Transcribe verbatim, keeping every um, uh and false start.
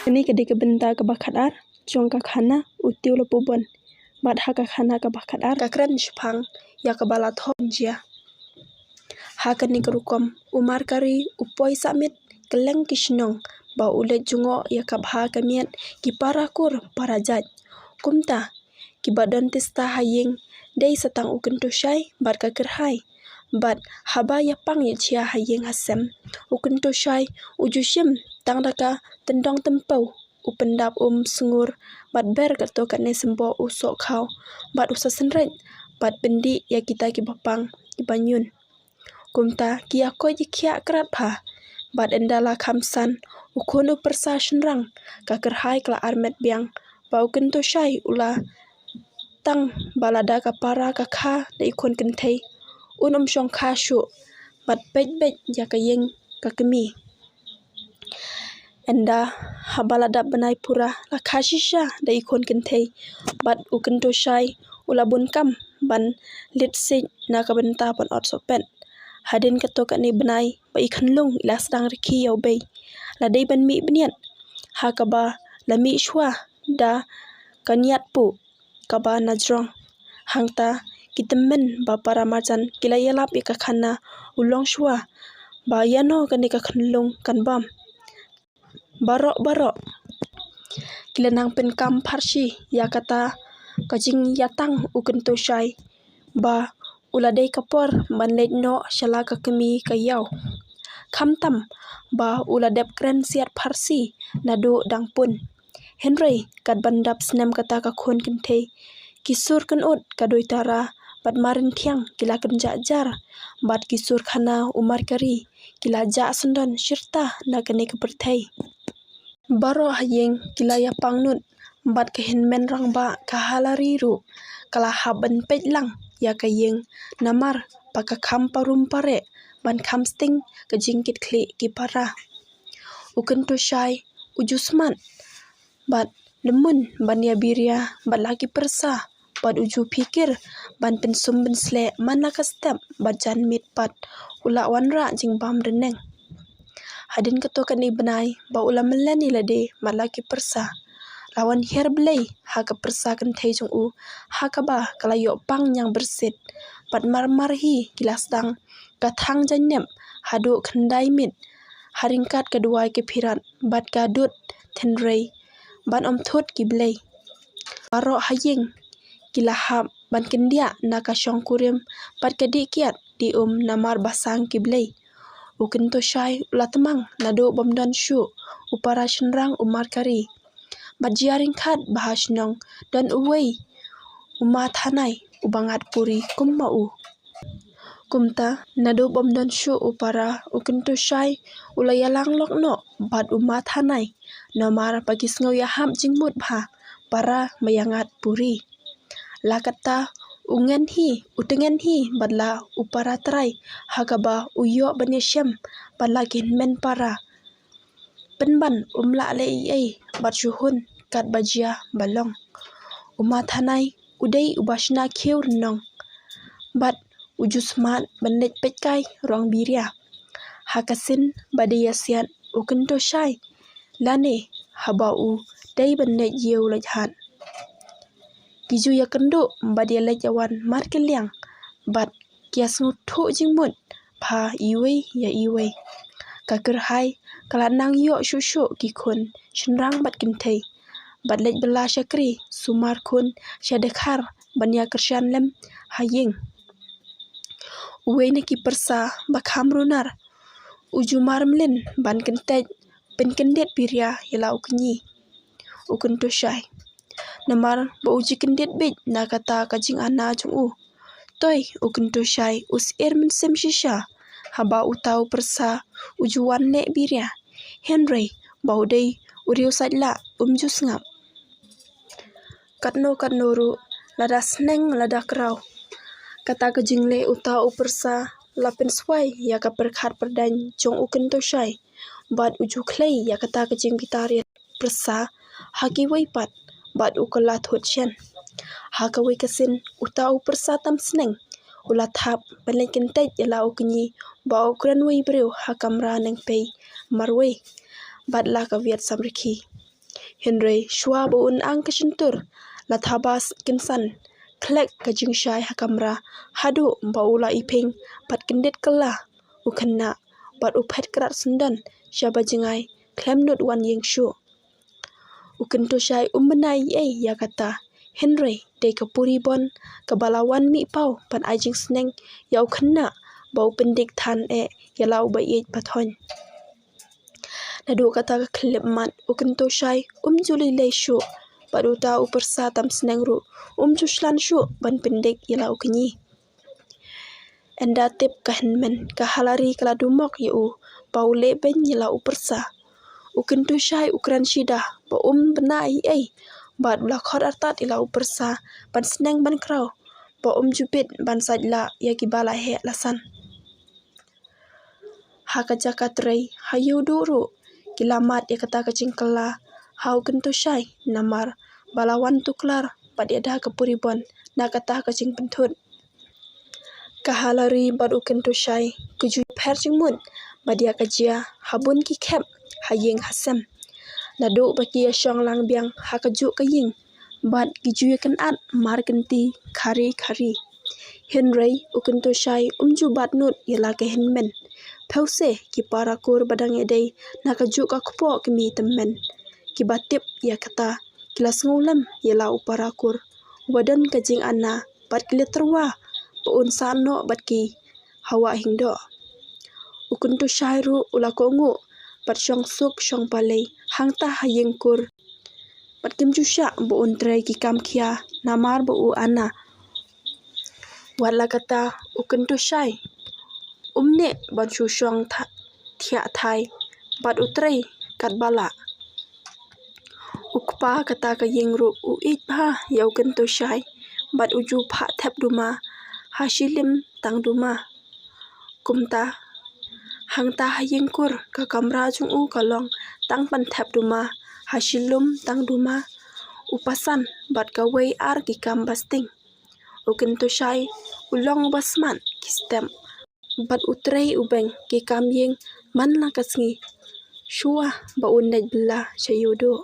Kane ka dei ka bynta kaba khatar jong ka khana U Tiew Lapubon. Bad ha ka khana kaba khatar ka kren shaphang ïa kaba la thoh jia. Ha kane ka rukom u Markari u poi sah miet kylleng ki shnong ba u leit jngoh ïa ka bha ka miat ki para kur para jait. Kumta kiba don tista ha ïing dei sa tang u Kyntoshai bad ka kyrhai. Bad haba ïa pang ïa jia ha ïing ha sem, u Kyntoshai u ju shim tang da ka tyndong tympew, u pyndap um sngur bad ber kato kane symboh u sohkhaw bad u sa synreit bad pyndih ïa kita kiba pang kiba ñiun. Kumta ki ïa koit ïa khiah krat bha. Bad ynda la kham san, u khun u pyrsa shynrang ka kyrhai ka la armet biang ba u Kyntoshai u la tang ba lada ka para ka kha da i khun kynthei, un ym shong kha shuh bad beit beit ïa ka ïing ka kmie. Ynda haba la dap bnai pura la kha shisha da i khun kynthei bad u Kyntoshai u la bun kam ban leit siej na ka bynta ban ot sohpet. Hadien kato kane bnai ba i khunlung i la sdang rkhie ïa u bei, la dei ban mih bniat ha kaba la mih shuwa da ka niat puh kaba na jrong. Hangta ki tymmen ba para marjan ki la ïalap ïa ka khana u long shuwa ba ïano kane ka khunlung kan bam. Baroh baroh ki la nang pynkam pharshi ïa kata ka jingïatang u Kyntoshai ba u la dei ka por ban leit noh sha la ka kmie ka ïaw. Khamtam ba u la dep kren siat pharshi naduh dang pun. Hynrei katba dap snem kata ka khun kynthei, ki sur kynud ka doitara bad marïn thiang ki la kynjah jar bad ki sur khana u Markari ki la jah syndon shirta na kane ka pyrthei. Baroh ha ïing ki la ïa pang nud bad ka hynmen rangbah ka Halari ruh ka la hap ban peit lang ïa ka ïing namar ba ka kham parum pareh ban kham sting ka jingkitkhlieh ki para. U Kyntoshai u ju smat bad lymmun ban ïa biria bad la ki pyrsa bad u ju phikir ban pynsum pynsleh man la ka step bad jan miet pat u la wanrah jingbam ryneng. Hadien kato kane bnai ba u la mlien ïa lade bad la ki pyrsa, la wan hiar blei ha ka pyrsa kynthei jong u ha kaba ka la ïoh pang ñiang byrsit bad marmar hi ki la sdang ka thang jaiñnep haduh khyndai miet ha ryngkat ka duwai ka phirat bad ka dud tynrai ban ym thut ki blei. Baroh ha ïing ki la hap ban kyndiah na ka shongkurim bad ka dih kiad dih um namar ba sang ki blei. U Kyntoshai u la tmang naduh bym don shuh u para shynrang u Markari. Bad jia ryngkat ba ha shnong don uwei u ma thanai uba ngat puri kum ma u. Kumta naduh bym don shuh u para u Kyntoshai u la ïalang lok noh bad u ma thanai namar ba ki sngew ïahap jingmut bha para ba ïa ngat puri. La katta u ngen hi u tngen hi bad la u para trai ha kaba u ïoh ban ïashem bad la ki hynmen para. Pynban um lah leh ei ei bad shu hun katba jia ba long. U ma thanai u dei uba shna khiew rnong bad u ju smat ban leit peit kai rong biria ha ka sien ba dei ïasiat u Kyntoshai lane haba u dei ban leit ïew leit hat. Ki ju ïakynduh bad ïaleit ïawan markylliang bad ki ïasngewthuh jingmut bha iwei ïa iwei. Ka kyrhai ka la nang ïoh shuh shuh ki khun shynrang bad kynthei bad leit bylla shakri sumar khun sha dkhar ban ïakyrshan lem ha ïing. Uwei na ki pyrsa ba kham runar u ju mar mlien ban kyntej pynkyndit biria ïa la u kñi u Kyntoshai. Namar ba u ju kyndit beit na kata ka jingana jong u. Toi u Kyntoshai u syier mynsiem shisha haba uta u pyrsa u ju wan leh biria. Hynrei ba u dei u riew sait lah um ju sngap. Katno katno ruh lada sneng lada kraw, kata ka jingleh uta u pyrsa la pynswai ïa ka pyrkhat pyrdaiñ jong u Kyntoshai bad u ju khlei ïa kata ka jingbitar ïa pyrsa ha kiwei pat bad u kylla thut shen. Ha kawei ka sien uta u pyrsa tam sneng u la thap ban leit kyntej ïa la u kñi ba u kren wei briew ha kamra nangpei marwei bad la ka wiat samrkhie. Hynrei shuwa ba un ang ka shyntur, la thaba kynsan khlek ka jingshai ha kamra, haduh ba u la iping bad kyndit kylla u khynnah, bad u phet krad syndon sha ba jngai khlem nud wan ïeng shuh. U Kyntu Shai um bna ei ei ïa kata, hynrei dei ka puri bon kaba la wan mih paw ban ai jingsneng ïa u khynnah ba u pyndik than eh ïa la u ba ïeit ba thoiñ. Naduh kata ka khyllipmat u Kyntu Shai um ju lei lei shuh, bad uta u pyrsa tam sneng ruh um ju shlan shuh ban pyndik ïa la u kñi. Ynda tip ka hynmen, ka Halari ka la dumok ïa u ba u leh beiñ ïa la u pyrsa. U Kyntu Shai u kren shida ba um bna ei ei, bad u la khot artat ïa la u pyrsa ban sneng ban kraw ba um ju bit ban sait lah ïa kiba la heh la san. Ha ka jaka trei ha Ïewduh ruh ki la mad ïa kata ka jingkylla ha u Kyntu Shai, namar ba la wan tuklar bad ïada ka puri bon na kata ka jingpynthut. Ka Halari bad u Kyntu Shai ki ju pher jingmut bad ïa ka jia ha bun ki khep, ha ïing ha sem. Naduh ba ki ïa shong lang biang ha kajuh ka ïing, bad ki ju ïa kynad mar kynti khari khari. Hynrei u Kyntu Shai um ju bat nud ïa la ka hynmen. Phewse ki para kur ba dang ïadei na kajuh ka kpoh kmie tymmen, kiba tip ïa kata ki la sngewlem ïa la u para kur uba don ka jingana, bad ki la tyrwa ba un sah noh bad ki ha Wah Hyngdoh. U Kyntu Shai ruh u la kohnguh bad shong suk shong palei hangta ha ïing kur, bad kim ju shah ba un trei ki kam khia namar ba u ana. Wat la kata u Kyntu Shai um neh ban shu shong tha-, thiah thai, bad u trei katba lah. U kpa kata ka ïing ruh u ïeit bha ïa u Kyntu Shai, bad u ju phah thep duma ha shillium tang duma. Kumta hangta ha ïing kur, ka kamra jong u ka long tang ban thep duma ha shillium tang duma, u pasan bad kawei ar ki kam ba sting. U Kyntu Shai u long uba smat ki step, bad u trei u beng ki kam ïing man la ka sngi shuwa ba un leit bylla sha Ïewduh.